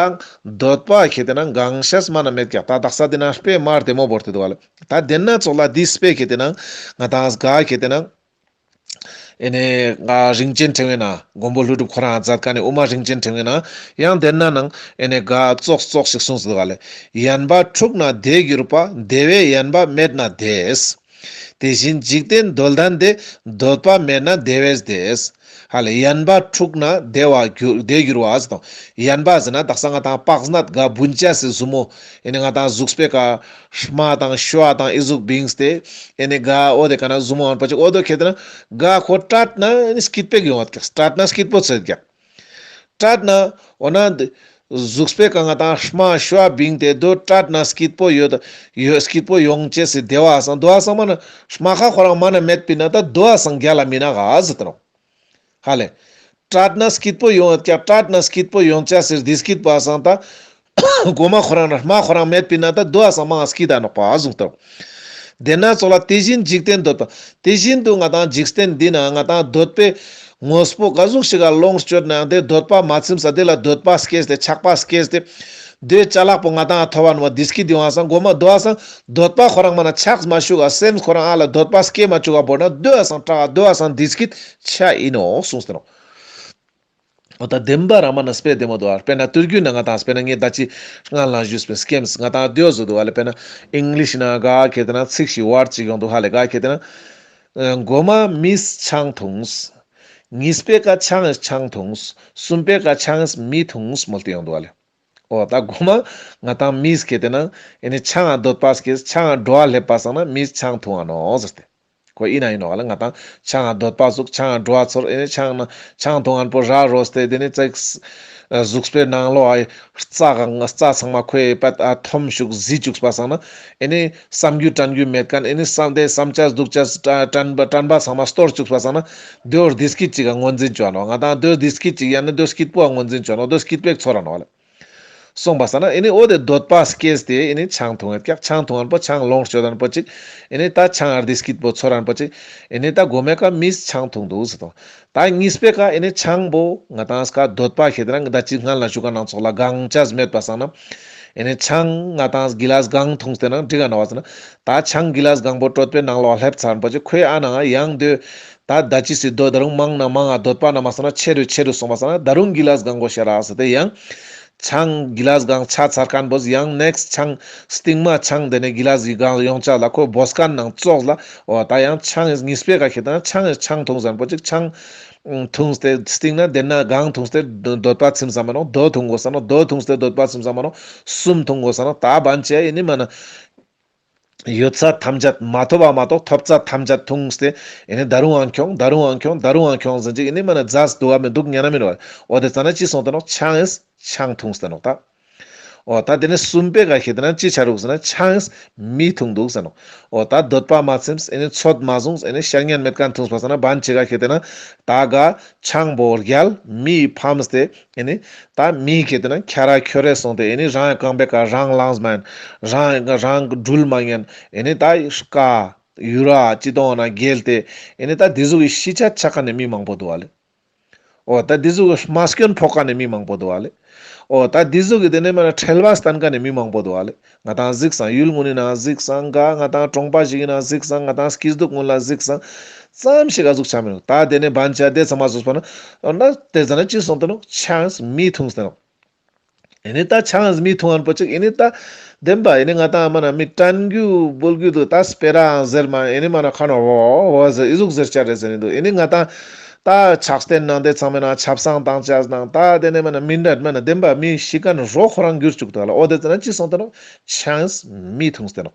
འདོད་པ་ཁེ་ཏེ་ན་གང་ཤེས་མ་ན་མེད་ཀྱག་ད་དག་ས་དེ་ན་དཔེ་མ་བདེ་མོ་བོར་ཏེ་འདུག་ག་ལེ། ད་དེ་ན་ཚོ་ལ་དེ་དཔེ་ཁེ་ཏེ་ན་ང་ཏང་ག་ཁེ་ཏེ་ན། ཨེ་ནེ་ང་རིན་ཆེན་ཕྲེང་བའི་ནང་མགོན་པོ་ཀླུ་སྒྲུབ་ཁོ་རང་མཛད་མཁན་ནི་དབུ་མ་རིན་ཆེན་ཕྲེང་བའི་ནང་ཡང་དེ་ན་ནང་ཨེ་ནེ་ག་ཙོགས་ཙོགས་ཤིག་གསུངས་སུ་འདུག་ག་ལེ། གཡན་པ་འཁྲུགས་ན་བདེ་གྱུར་པ། བདེ་བས་གཡན་པ་མེད་ན་བདེ། དེ་བཞིན་འཇིག་རྟེན་འདོད་ལྡན་དེ། འདོད་པ་མེད་ན་བདེ་བས་བདེ། ཧ་ལེ་ཡན་པ་འཁྲུགས་ན་བདེ་བ་འགྱུར་བདེ་འགྱུར་བ་ཟེར་དང་། ཡན་པ་ཟེར་ན་དག་ས་ང་ཏང་དཔག་སྣང་ག་བུན་ཅ་སི་ཟུ་མོ། ཨེ་ནི་ང་ཏང་གཟུགས་པོའི་ཀ་རྨ་དང་ཤུ་བ་དང་ཨི་ཟུག་བིངས་ཏེ། ཨེ་ནི་ག་འོ་དེ་ཀ་ན་ཟུ་མོ་ཨན་པ་ཅིག་འོ་དོ་ཁེ་ཏེ་ན་ག་ཁོ་སྤྲད་ན་ཨེ་ནི་སྐྱིད་པོ་ཡོང་བ་ཀྱག་སྤྲད་ན་སྐྱིད་པོ་ཚོད་ཀྱག་སྤྲད་ན་འོ་ན་འདི་གཟུགས་པོའི་ཀ་ང་ཏང་རྨ་ཤུ་བ་བིངས་ཏེ་དོ་སྤྲད་ན་སྐྱིད་པོ་ཡོད་ཡོད་སྐྱིད་པོ་ཡོང་ཅེས་སི་བདེ་བ་སང་དོ་བ་སང་མ་ན་རྨ་ཁ་ཁོ་རང་མ་ན་མེད་པིན་ན་ད་དོ་བ་སང་རྒྱལ་ལ་མི་ན་ག་ཟེར་ཏེ་ནོག་ཧ་ལེ། སྤྲད་ན་སྐྱིད་པོ་ཡོང་ཡོད་ཀྱག་སྤྲད་ན་སྐྱིད་པོ་ཡོང་ཅེས་སི་བདེ་སྐྱིད་པ་སང་ད་གོ་མ་ཁོ་རང་ན་རྨ་ཁོ་རང་མེད་པིན་ན་ད་དོ་བ་སང་མ་ང་སྐྱིད་ད་ནོག་པ་ཟུང་ཏོ། དེ་ན་ཙོགས་ལ་དེ་བཞིན་འཇིག་རྟེན་འདོད་པ། དེ་བཞིན་དུ་ང་ཏང་འཇིག་རྟེན་འདི་ན་ང་ཏང་འདོད་པའི་དངོས་པོ་ག་ཟུག་ཞིག་ག་ལོངས་སྤྱོད་ནའང་དེ་འདོད་པ་མ་ཚིམས་ས་དེ་ལ་འདོད་པ་སྐྱེས་ཏེ་ཆགས་པ་སྐྱེས་ཏེ། དེ་ཅ་ལག་པོ་ང་ཏང་ཐོབ་བ་ནོ་བ་བདེ་སྐྱིད་ཡོང་བ་སང་གོ་མ་དོ་བ་སང་འདོད་པ་ཁོ་རང་མ་ན་ཆགས་མ་ཤུག་ག་སེམས་ཁོ་རང་ཨ་ལ་འདོད་པ་སྐྱེ་མ་བཅུག་ག་བོར་ན་དོ་བ་སང་དྲག་དོ་བ་སང་བདེ་སྐྱིད་ཆ་ཨིན་ནོག་གསུངས་ཏེ་ནོག་འོ་ད་བདེན་པ་རང་མ་ན་དཔེ་བདེ་མོ་འདུག་ཨ། དཔེར་ན་དུས་རྒྱུན་ན་ང་ཏང་དཔེར་ན་ངས་ད་ཅི་སྔ་ལ་ཞུས་པའི་སྐེམས་ང་ཏང་དེའོ་བཟོ་འདུག་ཨ་ལེ། དཔེར་ན་ཨིང་ལིཤ་ན་ག་ཁེ་ཏེ་ན་ཚིག་ཞིག་ཝར་ཅིག་ཡོང་འདུག་ཧ་ལེ། ག་ཁེ་ཏེ་ན་མགོ་མ་མིས་ཆང་འཐུངས། གཉིས་པའི་ཀ་ཆང་ཆང་འཐུངས། གསུམ་པའི་ཀ་ཆང་མི་འཐུངས་མོལ་ཏེ་ཡོང་འདུག་ཨ་ལེ། འོ་ད་མགོ་མ་ང་ཏང་མིས་ཁེ་ཏེ་ན་ཨེ་ནི་ཆང་ང་འདོད་པ་སྐྱེས་ཆང་ང་འགྲོ་བ་སླེབས་པ་སང་ན་མིས་ཆང་འཐུང་ང་ནོག་ཟེར་ཏེ། ཁོ་ཨིན་ན་ཨིན་ནོག་ལ། ང་ཏང་ཆང་ང་འདོད་པ་ཟུག་ཆང་ང་འགྲོ་བ་ཚོར་ཨེ་ནི་ཆང་ན་ཆང་འཐུང་ངན་པོ་ར་རོས་ཏེ་དེ་ནི་ཙེག་གཟུགས་པོའི་ནང་ལོགས་ཨ་རྩ་གང་རྩ་ཚང་མ་ཁོའི་པད་ཨ་འཐོམ་ཞུགས་གཟི་བཅུག་པ་སང་ན་ཨེ་ནི་བསམ་རྒྱུ་དྲན་རྒྱུ་མེད་མཁན་ཨེ་ནི་བསམ་དེ་བསམ་ཅས་འདུག་ཅས་དྲན་པ་དྲན་པ་ཚང་མ་སྟོར་བཅུག་པ་སང་ན་དེ་བོ་བདེ་སྐྱིད་ཅིག་ག་ངོས་འཛིན་བཅོ་ནོག་ང་ཏང་དེ་བོ་བདེ་སྐྱིད་ཅིག་ཡང་ན་དེ་བོ་སྐྱིད་པོ་ངོས་འཛིན་བཅོ་ནོག་དེ་བོ་སྐྱིད་པོ་ཚོར་ར་ནོག་ལ། སོང་པ་སང་ན་ཨེ་ནི་འོ་དེ་འདོད་པ་སྐྱེས་ཏེ་ཨེ་ནི་ཆང་འཐུང་ཡོད་ཀྱག་ཆང་འཐུང་ངན་པོ་ཆང་ལོངས་སྤྱོད་ངན་པོ་ཅིག་ཨེ་ནི་ད་ཆང་ཨར་དེ་སྐྱིད་པོ་ཚོར་ངན་པོ་ཅིག་ཨེ་ནི་ད་མགོ་མའི་ཀ་མིས་ཆང་འཐུང་འདུག་ཟེར་དང་། ད་གཉིས་པའི་ཀ་ཨེ་ནི་ཆང་པོ་ང་ཏང་སྐ་འདོད་པ་ཁེ་ཏེ་ན་ད་ཅི་སྔ་ལ་ཞུ་ཀ་ནང་ཚོགས་ལ་གང་ཅས་མེད་པ་སང་ན་ཨེ་ནི་ཆང་ང་ཏང་གི་ལས་གང་འཐུང་སྟེ་ན་འགྲིག་ག་ན་བ་ཟེར་ན། ད་ཆང་གི་ལས་གང་པོ་གྲོད་པའི་ནང་ལོགས་སླེབས་ཚར་པ་ཅིག་ཁོའི་ཨ་ནང་ཡང་དེ་ད་ད་ཅི་སི་འདོད་རུང་མང་ན་མང་ང་འདོད་པ་ན་མ་སང་ན་ཆེ་རུ་ཆེ་རུ་སོང་པ་སང་ན་ད་རུང་གི་ལས་གང་པོ་ཤ་ར་ཟེར་ཏེ་ཡང་ཆང་གི་ལས་གང་ཆ་ཚར་མཁན་པོ་ཡང་ནེགསི་ཆང་སྟིང་མ་ཆང་དེ་ནས་གི་ལས་གི་གང་ཡོང་ཆ་ལ་ཁོ་བོས་མཁན་ནང་ཙོགས་ལ་འོ་ད་ཡང་ཆང་གཉིས་པའི་ཀ་ཁེ་ཏེ་ན་ཆང་ཆང་འཐུང་ཟན་པོ་ཅིག་ཆང་འཐུངས་ཏེ་སྟིང་ན་དེ་ན་གང་འཐུངས་ཏེ་འདོད་པ་ཚིམས་ས་མ་ནོག་དོ་འཐུང་དགོས་ས་ནོག་དོ་འཐུངས་ཏེ་འདོད་པ་ཚིམས་ས་མ་ནོག་གསུམ་འཐུང་དགོས་ས་ནོག་ད་བན་ཆེ་ཨེ་ནི་མ་ན། ཡོད་ཚད་ཐམས་ཅད་མ་ཐོབ་པ་མ་གཏོགས་ཐོབ་ཚད་ཐམས་ཅད་འཐུངས་ཏེ་ཨེ་ནི་ད་རུང་ཨང་ཁྱོང་ད་རུང་ཨང་ཁྱོང་ད་རུང་ཨང་ཁྱོང་ཟེར་ཅིག་ཨེ་ནི་མ་ན་ཛས་འདུག་ག་མི་འདུག་ཉན་ན་མི་རུང་བ། འོ་དེ་ཙ་ན་ཅི་སོང་སྟེ་ནོག་ཆང་ངིས་ཆང་འཐུངས་ཏེ་ནོག་ད། འོ་ད་དེ་ནི་གསུམ་པའི་ཀ་ཁེ་ཏེ་ན་ཅི་ཆ་རུག་ཟེར་ན་ཆང་ངིས་མི་འཐུང་འདུག་ཟེར་ནོག་འོ་ད་འདོད་པ་མ་ཚིམས་ཨེ་ནི་ཚོད་མ་བཟུང་ཨེ་ནི་ཤ་ཉན་མེད་མཁན་འཐུངས་པ་ཟེར་ན་བན་ཆེ་ཀ་ཁེ་ཏེ་ན་ད་ག་ཆང་པོ་རྒྱལ་མི་ཕམ་སྟེ། ཨེ་ནི་ད་མི་ཁེ་ཏེ་ན་ཁྱ་ར་ཁྱོ་རེ་སོང་སྟེ་ཨེ་ནི་རང་རྐང་པའི་ཀ་རང་ལངས་མ་ཉན། རང་རང་འགྲུལ་མ་ཉན། ཨེ་ནི་ད་ཀ་ཡུ་ར་ཅི་དོང་ན་འགྱེལ་ཏེ་ཨེ་ནི་ད་དེ་ཟུག་གི་ཤི་ཆ་ཆ་མཁན་ནི་མི་མང་པོ་འདུག་བ་ལེ། འོ་ད་དེ་ཟུག་གི་རྨ་སྐྱོན་ཕོག་མཁན་ནི་མི་མང་པོ་འདུག་བ་ལེ། འོ་ད་དེ་ཟུག་གི་དེ་ནས་མ་ན་ཁྲེལ་བ་སྟན་མཁན་ནི་མི་མང་པོ་འདུག་བ་ལེ། ང་ཏང་གཟིགས་སང་ཡུལ་ངོ་ནི་ན་གཟིགས་སང་ག་ང་ཏང་གྲོང་པ་ཞིག་ཡིན་ན་གཟིགས་སང་ང་ཏང་སྐྱིད་སྡུག་ངོ་ལ་གཟིགས་སང་ཙམ་ཞིག་ག་ཟུག་ཆ་མི་ནུག་ད་དེ་ནས་བན་ཆ་དེ་ཚང་མ་ཟུག་པ་ན་འོ་ན་དེ་ཙ་ན་ཅི་སོང་སྟེ་ནོག་ཆང་ངིས་མི་འཐུངས་ཏེ་ནོག་ཨེ་ནི་ད་ཆང་ངིས་མི་འཐུང་ངན་པོ་ཅིག་ཨེ་ནི་ད་བདེན་པ་ཨེ་ནི་ང་ཏང་མ་ན་མི་དྲན་རྒྱུ་བོལ་རྒྱུ་འདུག་ད་སྤེ་ར་ཟེར་མ་ཨེ་ནི་མ་ན་ཁ་ན་འོ་འོ་ཟེར་ཨི་ཟུག་ཟེར་ཆ་རེ་ཟེར་ནི་འདུག་ཨེ་ནི་ང་ཏང་ད་ཆགས་ལྡན་ནང་དེ་ཚང་མ་ན་ཆབ་གསང་བཏང་ཆ་ནང་ད་དེ་ནས་མ་ན་མི་འདྲ་མ་ན་བདེན་པ་མི་ཤི་མཁན་རོ་ཁོ་རང་འགྱུར་བཅུག་འདུག་ལ། འོ་དེ་ཙ་ན་ཅི་སོང་སྟེ་ནོག་ཆང་ངིས་མི་འཐུངས་ཏེ་ནོག་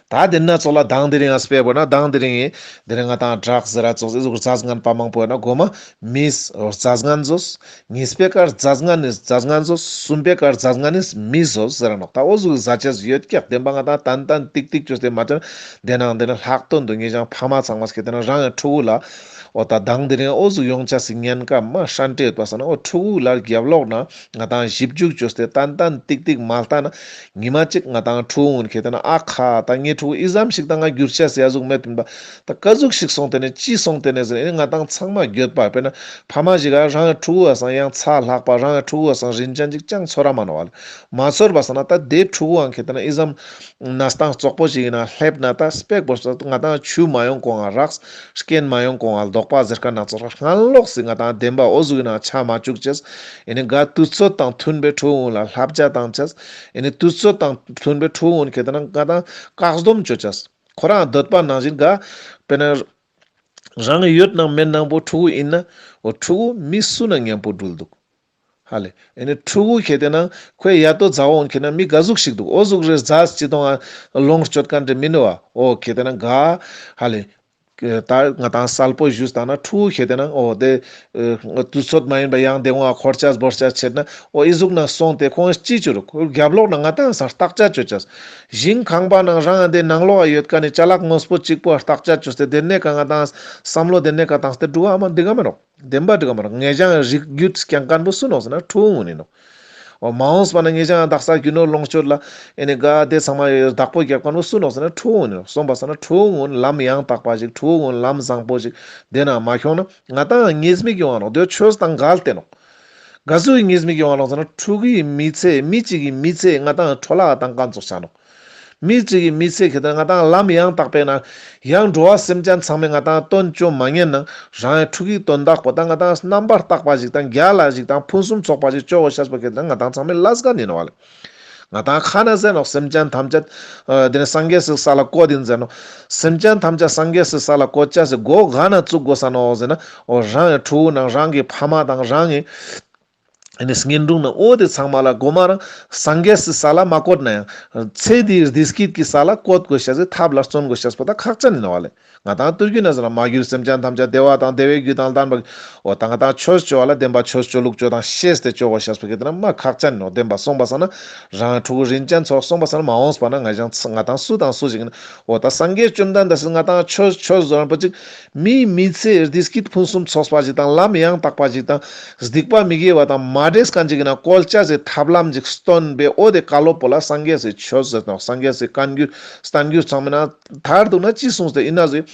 ད་དེ་ན་ཚོགས་ལ་དང་དེ་རིང་ང་སྤེ་བོ་ན་དང་དེ་རིང་ངི་དེ་རིང་ང་ཏང་དྲག་ཟེར་ར་ཚོགས་ཨི་ཟུག་རྩ་ངན་པ་མང་པོ་ཡོད་ན་མགོ་མ་མིས་རྩ་ངན་ཟོས། གཉིས་པའི་ཀ་རྩ་ངན་ནི་རྩ་ངན་ཟོས། གསུམ་པའི་ཀ་རྩ་ངན་ནི་མི་ཟོས་ཟེར་ར་ནོག་ད་འོ་ཟུག་ཟ་ཆས་ཡོད་ཀྱག་བདེན་པ་ང་ཏང་ཏན་ཏན་ཏིག་ཏིག་བཅོས་ཏེ་མ་བཅོས་ན་དེ་ནང་དེ་ན་ལྷག་དོན་དུ་ངེད་ཅག་ཕ་མ་ཚང་མ་སྐྱེ་དེ་ན་རང་ཡང་ཕྲུ་གུ་ལ་འོ་ད་དང་དེ་རིང་འོ་ཟུག་ཡོང་ཆ་སི་ཉེན་ཁ་མ་ཧྲན་ཏེ་ཡོད་པ་སང་ན་འོ་ཕྲུ་གུ་ལ་རྒྱབ་ལོག་ན་ང་ཏང་ཞིབ་འཇུག་བཅོས་ཏེ་ཏན་ཏན་ཏིག་ཏིག་མ་ལྟ་ན་ཉི་མ་གཅིག་ང་ཏང་ཕྲུ་གུ་ཁེ་ཏེ་ན་ཨ་ཁ་ད་ངའི་ཕྲུ་གུ་ཨི་ཙམ་ཞིག་ད་ང་འགྱུར་ཆ་སི་ཡ་ཟུག་མེད་པིན་པ། ད་ག་ཟུག་ཞིག་སོང་སྟེ་ནས་ཅི་སོང་སྟེ་ནས་ཟེར་ཨེ་ནི་ང་ཏང་ཚང་མ་འགྱོད་པ་དཔེར་ན་ཕ་མ་ཞིག་ག་རང་ཕྲུ་གུ་བ་སང་ཡང་ཚ་ལྷག་པ་རང་ཕྲུ་གུ་བ་སང་རིན་ཅན་ཅིག་ཅང་ཚོར་ར་མ་ནོག་བ་ལེ། མ་ཚོར་བ་སང་ན་ད་དེ་ཕྲུ་གུའང་ཁེ་ཏེ་ན་ཨི་ཙམ་གནས་སྟངས་བཙོག་པོ་ཞིག་ཡིན་ན་སླེབས་ན་ད་སྤེག་པོ་ས་ང་ཏང་ཆུ་མ་ཡོང་གོང་ང་རགས་རྐྱེན་མ་ཡོང་གོང་ང་ལྡོག་པ་ཟེར་ཁ་ན་ཚོར་སྔན་ལོགས་སི་ང་ཏང་བདེན་པ་འོ་ཟུག་ཡིན་ན་ཆ་མ་བཅུག་ཅེས་ཨེ་ནི་ག་དུས་ཚོད་དང་མཐུན་པའི་ཕྲུ་གུ་ལ་བསླབ་བྱ་བཏང་ཅེས་ཨེ་ནི་དུས་ཚོད་དང་མཐུན་པའི་ཕྲུ་གུ་ཁེ་ཏེ་ན་ང་ཏང་བཀག་སྡོམ་བཅོ་ཅེས། ཁོ་རང་འདོད་པ་ནང་བཞིན་ག་དཔེར་ན་རང་ཡོད་ནང་མེད་ནང་པོ་ཕྲུ་གུ་ཡིན་ན་འོ་ཕྲུ་གུ་མི་སུ་ན་མཉམ་པོ་འགྲུལ་འདུག་ཧ་ལེ། ཨེ་ནི་ཕྲུ་གུ་ཁེ་ཏེ་ན་ཁོའི་ཡ་ཏོ་ཛ་འོ་ཁེ་ན་མི་ག་ཟུག་ཞིག་འདུག་འོ་ཟུག་རེ་ཛ་སྤྱི་དོང་ལོངས་སྤྱོད་མཁན་དེ་མིན་ནོ་བ། འོ་ཁེ་ཏེ་ན་ག་ཧ་ལེ། ད་ང་ཏང་གསལ་པོ་ཞུས་ད་ན་ཕྲུ་གུ་ཁེ་ཏེ་ན་འོ་དེ་དུས་ཚོད་མ་ཡིན་པ་ཡང་དེ་འོང་འཁོར་ཆས་བོར་ཆས་བྱེད་ན་འོ་ཨི་ཟུག་ན་སོང་སྟེ་ཁོང་ཅི་ཅོ་རུ་ཁོ་རྒྱབ་ལོག་ན་ང་ཏང་ས་བརྟག་དཔྱད་ཅོ་ཆས། ཞིང་ཁང་པ་ནང་རང་དེ་ནང་ལོགས་ཡོད་མཁན་ནི་ཅ་ལག་དངོས་པོ་གཅིག་པོ་བརྟག་དཔྱད་ཅོས་ཏེ་དེ་ནས་ཀ་ང་ཏང་བསམ་བློ་དེ་ནས་ཀ་བཏང་སྟེ་འགྲུལ་བ་མ་འདི་ག་མ་རོགས། བདེན་པ་འགྲིག་ག་མ་རེད། ངེད་ཅག་རིགས་རྒྱུད་སྐྱོང་མཁན་པོ་སུ་ནོག་ཟེར་ན་ཕྲུ་གུ་ངུན་ནི་ནོག་འོ་མ་འོངས་པ་ན་ངེད་ཅག་དག་ས་རྒྱུ་ནོར་ལོངས་སྤྱོད་ལ་ཨེ་ནི་ག་དེ་ཚང་མ་བདག་པོ་རྒྱབ་མཁན་པོ་སུ་ནོག་ཟེར་ན་ཕྲུ་གུ་ངུན་ནི་ནོག་སོང་པ་ས་ན་ཕྲུ་གུ་ངུན་ལམ་ཡང་དག་པ་ཞིག་ཕྲུ་གུ་ངུན་ལམ་བཟང་པོ་ཞིག་དེ་ན་མ་ཁྱོང་ན་ང་ཏང་ཉེས་དམིགས་ཡོང་བ་ནོག་དེ་ཆོས་དང་འགལ་ཏེ་ནོག་ག་ཟུག་གི་ཉེས་དམིགས་ཡོང་བ་ནོག་ཟེར་ན་ཕྲུ་གུའི་མི་ཚེ་མི་གཅིག་གི་མི་ཚེ་ང་ཏང་འཕྲོ་བརླག་བཏང་མཁན་ཙོགས་ཆ་ནོག་མི་གཅིག་གི་མི་ཚེ་ཁེ་ཏེ་ང་ཏང་ལམ་ཡང་དག་པའི་ནང་ཡང་འགྲོ་བ་སེམས་ཅན་ཚང་མས་ང་ཏང་དོན་བཅོ་མ་ཉན་ནང་རང་ཡང་ཕྲུ་གུའི་དོན་དག་པོ་ད་ང་ཏང་རྣམ་པར་དག་པ་ཞིག་དང་རྒྱལ་ལ་ཞིག་དང་ཕུན་སུམ་ཚོགས་པ་ཞིག་བཅོ་དགོས་ཤེས་པ་ཁེ་ཏེ་ང་ཏང་ཚང་མའི་ལས་ཀ་ཡིན་ནོག་བ་ལེ། ང་ཏང་ཁ་ན་ཟེར་ནོག་སེམས་ཅན་ཐམས་ཅད་ཨ་དེ་ནི་སངས་རྒྱས་སི་ས་ལ་བཀོད་ཡིན་ཟེར་ནོག་སེམས་ཅན་ཐམས་ཅད་སངས་རྒྱས་སི་ས་ལ་བཀོད་ཅེས་སི་སྒོ་ག་ན་བཙུགས་དགོས་ས་ནོག་ཟེར་ན་འོ་རང་ཡང་ཕྲུ་གུ་ནང་རང་གི་ཕ་མ་དང་རང་གི་ཨེ་ནི་གཉེན་དྲུང་ན་འོ་དེ་ཚང་མ་ལ་གོ་མ་རང་སངས་རྒྱས་སི་ས་ལ་མ་བཀོད་ན་ཡང་ཚེ་འདིའི་བདེ་སྐྱིད་ཀྱི་ས་ལ་བཀོད་དགོས་ཤེས་སི་ཐབས་ལ་བརྩོན་དགོས་ཤེས་པོ་ད་ཁག་ཅན་ཡིན་ནོག་བ་ལེ། ང་ཏང་ཐུར་རྒྱུད་ན་ཟེར་ན་མ་གྱུར་སེམས་ཅན་ཐམས་ཅད་བདེ་བ་དང་བདེ་བའི་རྒྱུ་དང་ལྡན་པ་འོ་ད་ང་ཏང་ཆོས་བཅོ་བ་ལ་བདེན་པ་ཆོས་བཅོ་ལུགས་བཅོ་དང་ཤེས་ཏེ་བཅོ་དགོས་ཤེས་པོ་ཁེ་ཏེ་ན་མ་ཁག་ཅན་ཡིན་ནོག་བདེན་པ་སོང་པ་ས་ན་རང་ཕྲུ་གུ་རིན་ཅན་ཚོགས་སོང་པ་ས་ན་མ་འོངས་པ་ན་ང་ཏང་ང་ཏང་སུ་དང་སུ་ཞིག་ཡིན་འོ་ད་སངས་རྒྱས་བཅོམ་ལྡན་འདས་སི་ང་ཏང་ཆོས་ཆོས་བཟོ་རན་པོ་ཅིག་མིའི་མི་ཚེ་བདེ་སྐྱིད་ཕུན་སུམ་ཚོགས་པ་ཞིག་དང་ལམ་ཡང་དག་པ་ཞིག་དང་སྡིག་པ་མི་དགེ་བ་དང་མ་འདྲེས་མཁན་ཅིག་ཡིན་ན་བཀོལ་ཅེས་སི་ཐབས་ལམ་ཅིག་སྟོན་པའི་འོ་དེ་བཀའ་སློབ་པོ་ལ་སངས་རྒྱས་སི་ཆོས་ཟེར་ནོག་སངས་རྒྱས་སི་བཀའ་འགྱུར་བསྟན་འགྱུར་ཚང་མ་ན་ཐར་འདུག་ན་ཅི་གསུངས་ཏེ་ཡིན་ན་ཟེར།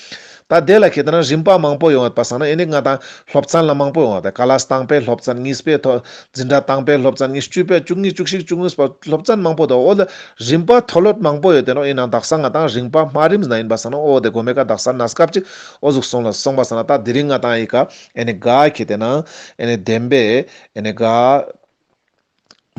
ད་དེ་ལ་ཁེ་ཏེ་ན་རིམ་པ་མང་པོ་ཡོང་བ་ས་ན་ཨེ་ནི་ང་ཏང་སློབ་ཚན་ལ་མང་པོ་ཡོང་བ་དེ་ཀ་ལ་སི་དང་པོའི་སློབ་ཚན་གཉིས་པའི་ཐོ་འཛིན་གྲྭ་དང་པོའི་སློབ་ཚན་གཉིས་བཅུ་པའི་བཅུ་གཉིས་བཅུ་གཅིག་བཅུ་གཉིས་པ་སློབ་ཚན་མང་པོ་འདུག་འོ་ལ་རིམ་པ་མཐོ་སློབ་མང་པོ་ཡོད་དེ་ནོག་ཡིན་ནའང་དག་ས་ང་ཏང་རིམ་པ་དམའ་རིམ་ན་ཡིན་པ་ས་ན་འོ་དེ་གོ་མེ་ཀ་དག་ས་ན་སྐབས་ཅིག་འོ་ཟུག་སོང་ལ་སོང་པ་ས་ན་ད་དེ་རིང་ང་ཏང་ཡི་ཀ་ཨེ་ནི་ག་ཁེ་ཏེ་ན་ཨེ་ནི་བདེན་པའི་ཨེ་ནི་ག་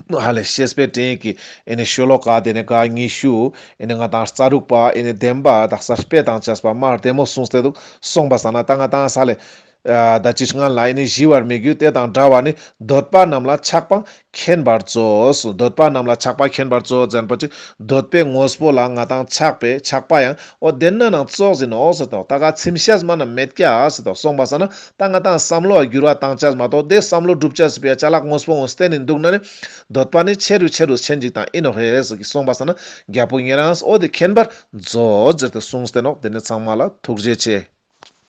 ཧ་ལེ་བཤེས་པའི་སྤྲིངས་ཡིག་གི་ཨེ་ནི་ཤོ་ལོ་ཀ་དེ་ནི་ག་ཉི་ཤུ་ཨེ་ནི་ང་ཏང་རྩ་དྲུག་པ་ཨེ་ནི་བདེན་པ་དག་ས་དཔེ་དང་བཅས་པ་མ་བདེ་མོ་གསུངས་ཏེ་འདུག་སོང་པ་ས་ན་ད་ང་ཏང་ས་ལེ། ཨ་ད་ཅི་སྔན་ལ་ཨེ་ནི་ཞི་བར་མི་འགྱུར་དེ་དང་འདྲ་བ་ནི་འདོད་པ་རྣམས་ལ་ཆགས་པ་མཁྱེན་པར་མཛོད། འདོད་པ་རྣམས་ལ་ཆགས་པ་མཁྱེན་པར་མཛོད་ཟེར་པོ་ཅིག་འདོད་པའི་དངོས་པོ་ལ་ང་ཏང་ཆགས་པའི་ཆགས་པ་ཡང་འོ་དེ་ན་ནང་ཙོགས་ཟིན་ནོག་ཟེར་ཏོ། ད་ག་ཚིམ་ཤེས་མ་ན་མེད་ཀྱག་ཟེར་ཏོ། སོང་པ་ས་ན་ད་ང་ཏང་བསམ་བློ་འགྱུར་བ་བཏང་ཅེས་མ་གཏོགས་དེ་བསམ་བློ་སྒྲུབ་ཅེས་པའི་ཅ་ལག་དངོས་པོ་འོ་བསྟན་ནི་འདུག་ན་ནི་འདོད་པ་ནི་ཆེ་རུ་ཆེ་རུ་ཆེན་ཅིག་དང་ཨིན་ནོག་ཧེ་ཟེར་གི། སོང་པ་ས་ན་རྒྱལ་པོ་ཉེ་རང་འོ་དེ་མཁྱེན་པར་མཛོད་ཟེར་ཏེ་གསུངས་ཏེ་ནོག་དེ་ནི་ཚང་མ་ལ་ཐུགས་རྗེ་ཆེ།